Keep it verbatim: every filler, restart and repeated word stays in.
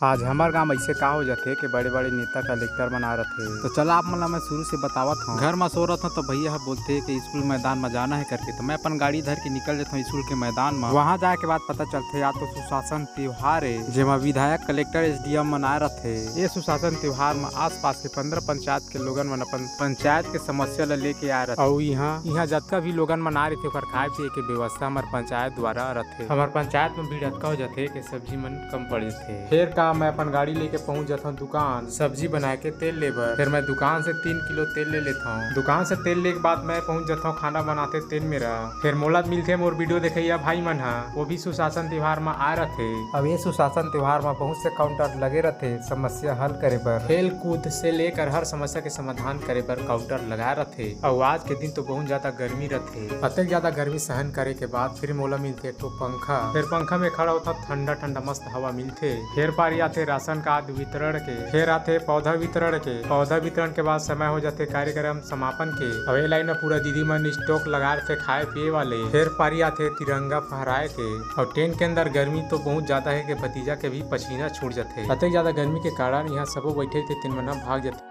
आज हमर गांव ऐसे का हो जाथे कि बड़े-बड़े नेता कलेक्टर मन आ रथे। तो चला आप मन ला मैं शुरू से बतावत हूँ। घर म सो रथों तो भैया ह बोलथे कि स्कूल मैदान म जाना है करके, तो मैं अपन गाड़ी धर के निकल जाता हूँ स्कूल के मैदान म। वहाँ जाए के बाद पता चलथे आज तो सुशासन त्योहार है, जेमा विधायक, कलेक्टर, एसडीएम मन आए रथे। ये सुशासन त्योहार म आसपास के पंद्रह पंचायत के लोगन मन अपन पंचायत के समस्या ल लेके आए रथे। अउ इहाँ, इहाँ जतका भी लोगन मन आए रथे ओकर खाए पिए के व्यवस्था हमर पंचायत द्वारा रथे। हमर पंचायत म भीड़ अतका हो जाथे कि सब्जी मन कम पड़ जाथे। फेर का मैं अपन गाड़ी लेके पहुंच जाथव दुकान सब्जी बनाए के तेल ले बर। फेर मैं दुकान से तीन किलो तेल ले लेथव। दुकान से तेल ले के बाद मैं पहुंच जाथव खाना बनाते तेल मेरा। फेर मोला मिलथे मोर वीडियो देखइया भाई मन ह, वो भी सुशासन त्योहार म आए रथे। अब ये सुशासन त्योहार म बहुत से काउंटर लगे रथे समस्या हल करे बर। खेल कूद से लेकर हर समस्या के समाधान करे बर काउंटर लगाए रथे। अउ आज के दिन तो बहुत ज्यादा गर्मी रथे। अतेक ज्यादा गर्मी सहन करे के बाद फिर मोला मिलथे एक ठो पंखा। फिर पंखा में खड़ा होता, ठंडा ठंडा मस्त हवा मिलथे। फेर पारी आथे राशन कार्ड वितरण के, फेर आथे पौधा वितरण के। पौधा वितरण के बाद समय हो जाथे कार्यक्रम समापन के। अउ ए लाइन में पूरा दीदी मन स्टॉक लगा रथे खाए पिए वाले। फेर पारी आथे तिरंगा फहराए के। अउ टेंट के अंदर गर्मी तो बहुत ज्यादा है कि भतीजा के भी पसीना छूट जाथे। अतेक ज्यादा गर्मी के कारण यहाँ सबो बैठे थे, तेन मन ह भाग जाथे।